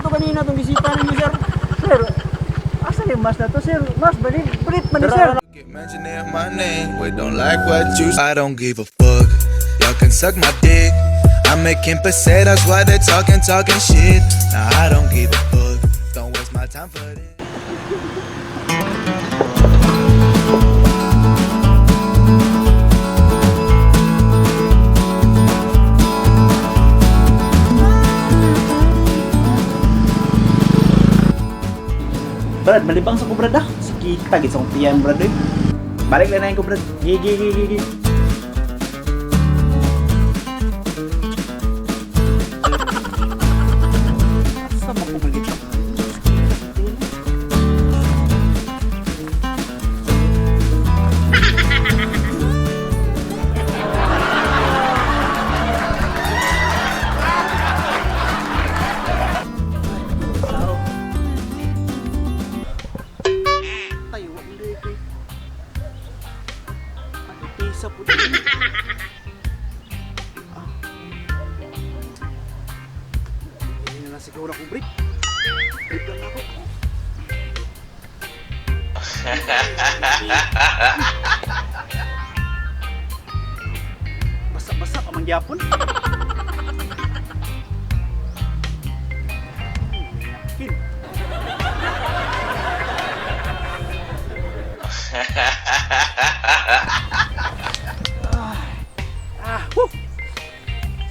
to kanina tong bisita ninyo, sir. Sir, asa ni mas na to, sir? Mas ba ni? Brief man ni, sir. Mentioning my name, we don't like what you. I don't give a fuck. Y'all can suck my dick. I'm making pesetas while they're talking, talking shit. Now I don't give a fuck. Don't waste my time for this. Brad, malibang sa ko, Brad, ah. Sakita gid sa akong tiyan, Brad, eh. Balik lang na ko, Brad. Gigi, gigi, gigi. Asa man ko balik? Tayo, wag mo kay. Ano pisa po dito? Ah. Hindi na lang siguro akong brief. Brief lang ako. Basa-basa pa man gyapon. Yakin. Ah, woo!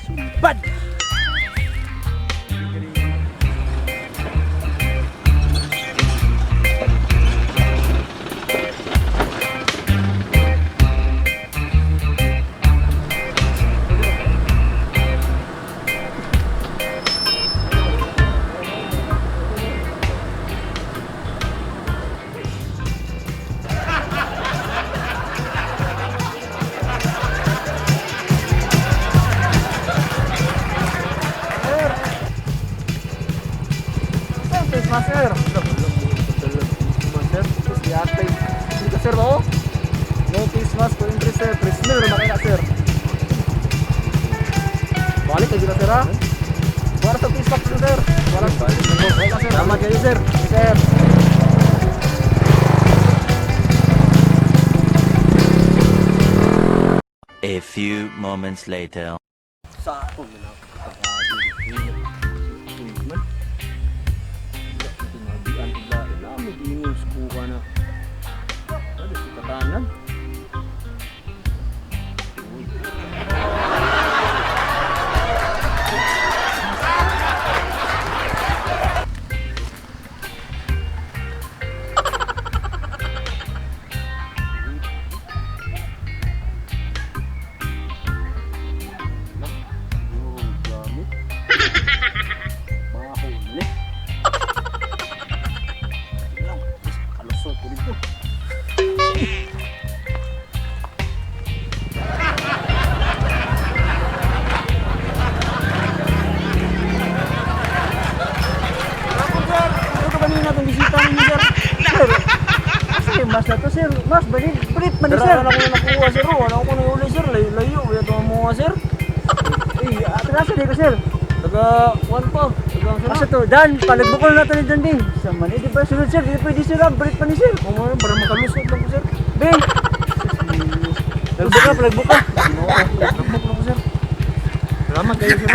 Sumbad! Sir, face mask, sir. Sir, tapos di-atay. Dito, sir, oh. No face mask, no entry, sir. Prismil, ra na sir. Balik kayo sir, ha? Wala sa face mask, sir. Wala. Wala, sir. Salamat kayo, sir. Sir. A few moments later. Sa ako na lang. Man. Tinabian ko ba? May giingos ko ka na. Ano, si katanan? Gamit. Baho na eh. Lang, mas makalusot ko dito. Sir, ano to kanina itong bisita ninyo, sir? Sir, asa ni mas na to, sir? Mas ba ni? Brief man ni, Dara sir. na ko nakuha, sir. Oh. Wala ko nahuli, sir. Layo, layo. Kaya ito mga, sir. Eh, atrasa di ko, sir. Taga, one pa. Taga, sir. Asa to? Dan, palagbukol na to ni Dan, Bing. Sa man, eh, di ba? Sunod, sir. Di pwede, sir, ah. Brief pa ni, sir. Oo, nga, para makalusot lang ko, sir. Bing! Palagbuka, palagbuka. Oo, nagbuk lang ko, sir. Salamat kayo, sir.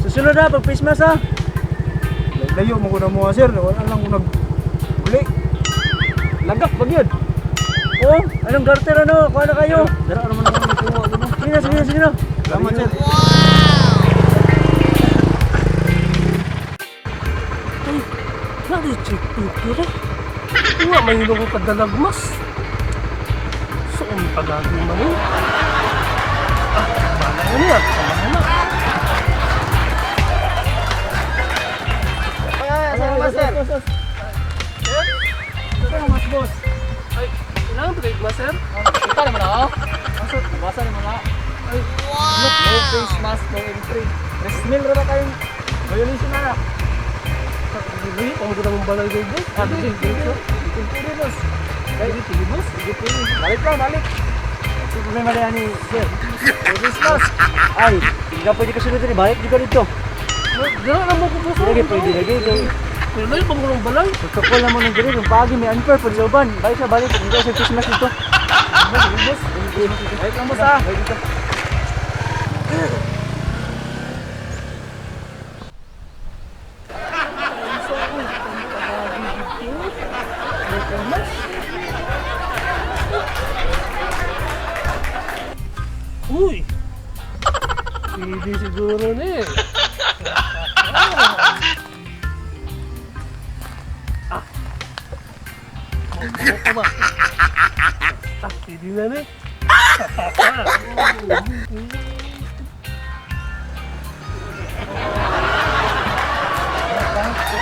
Susunod na, pag face mask, ha. Layo mo ko na mga, sir. Wala lang ko nag... Uli. Lagak pag yun. Oh, anong garter, ano? Kuha na kayo. Dara naman ako nakuha. Ano? Sige na, sige na, sige na. Salamat, sir. Ay, nari-check picture eh. Nga, may ko kadalagmas. So, ang pagagi man eh. Ah, bala ko niya. Samahan na. Sir, sir, sir. Sir, mas boss. Ay, kailangan ba kayo sir? Kita naman ako. Masok, nabasa naman ako. Ay, look, no face mask, no entry. Resmil ra ba kayong violation na na? Hindi, pamagod ang balay kayo, boss. Ah, sige, diretso. Sige, boss. Sige, sige, boss. Sige, sige. Balik lang, balik. Sa problema na yan ni sir. No face mask. Ay, hindi ka pwede kasunod rin. Balik juga dito. Dira na mo ko boss. Lagi pwede lagi kay Pero layo pa mo ng balay. protocol na mo ng diri kung paagi may unfair pud sa uban. Balik sa balik hindi sa Christmas dito. Boss, balik lang boss ah. Balik dito. Uy! Pwede siguro na eh. Ah. Mo ko ba? Ah, pwede na na eh.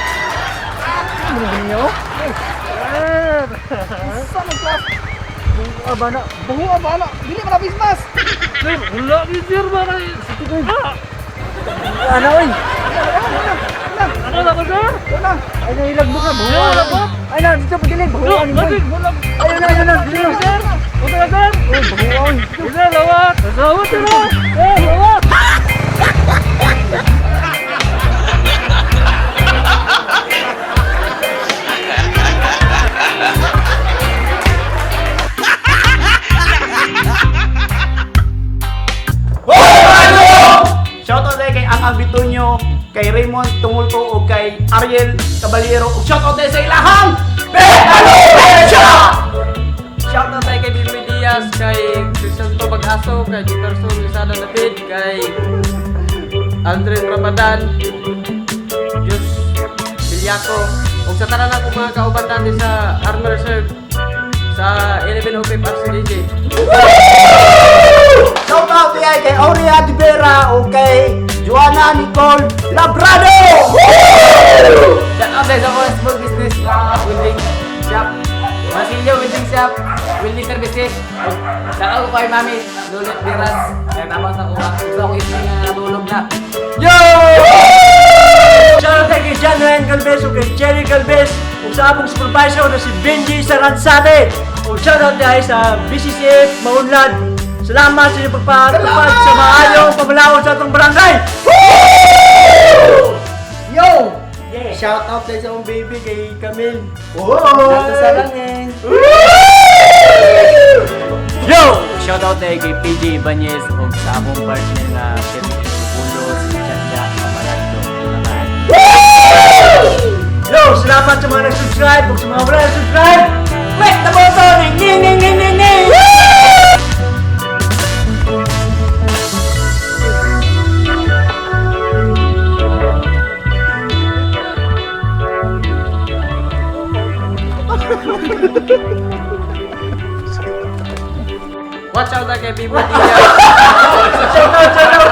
Ano ba niyo? Sa man class. Ah, bana. Bungo ang bala. Dili pa na face mask. Sir, wala ni sir ba kay... Ah! Ano oy? Ano na ko sir? Wala. Ay nahilag mo ka. Buha. Wala ba? Ay na dito pagilid. No, Buha ni boy. bakit? Wala. Ayun na, ayun na, dito na. Sir! Wala ka sir! Uy, buha oy. Sir, lawat! Lawat sir! Eh, lawat! Shoutout tayo kay Ang Bitonyo, kay Raymond Tumulto o kay Ariel Caballero. Ug shoutout tayo sa ilahang Petalo Pecha! Shoutout tayo kay Bibi Diaz, kay Crisanto Bag-aso, kay Jefferson Lizada David, kay Andre Ramadan, Diyos Bilyaco, ug sa tanan akong mga kauban natin sa Army Reserve sa 1105 RCDJ. Shoutout tayo kay Aurea Di Vera o kay Joanna Nicole Labrado! Shout out tayo sa mga small business na welding shop. Masilyo Welding Shop, Welding Services. Shout out ko kay Mami, Lulot Biras, kay Mama sa kuha. Gusto akong isip nga natulog na. Shoutout tayo kay John Ryan Galvez o kay Jerry Galvez ug sa among supervisor na si Benji Saransate. Ug shoutout tayo sa BCCF Maunlad. Salamat sa inyong pagpatupad sa maayong pamalaod sa atong barangay. Yo! Yeah. Shout out tayo sa akong baby kay Camille. Nasa sa langin. Yo! Shoutout tayo kay PJ Ibanez ug sa akong partner nga si Pulo, si Chacha Amarando. Bye-bye. Yo, salamat sa mga nag-subscribe ug sa mga wala nag-subscribe. Click the button! Ning ning ning ning ning! Watch out tayo kay Bibi Diaz. Shout out, shout out!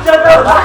Shout out!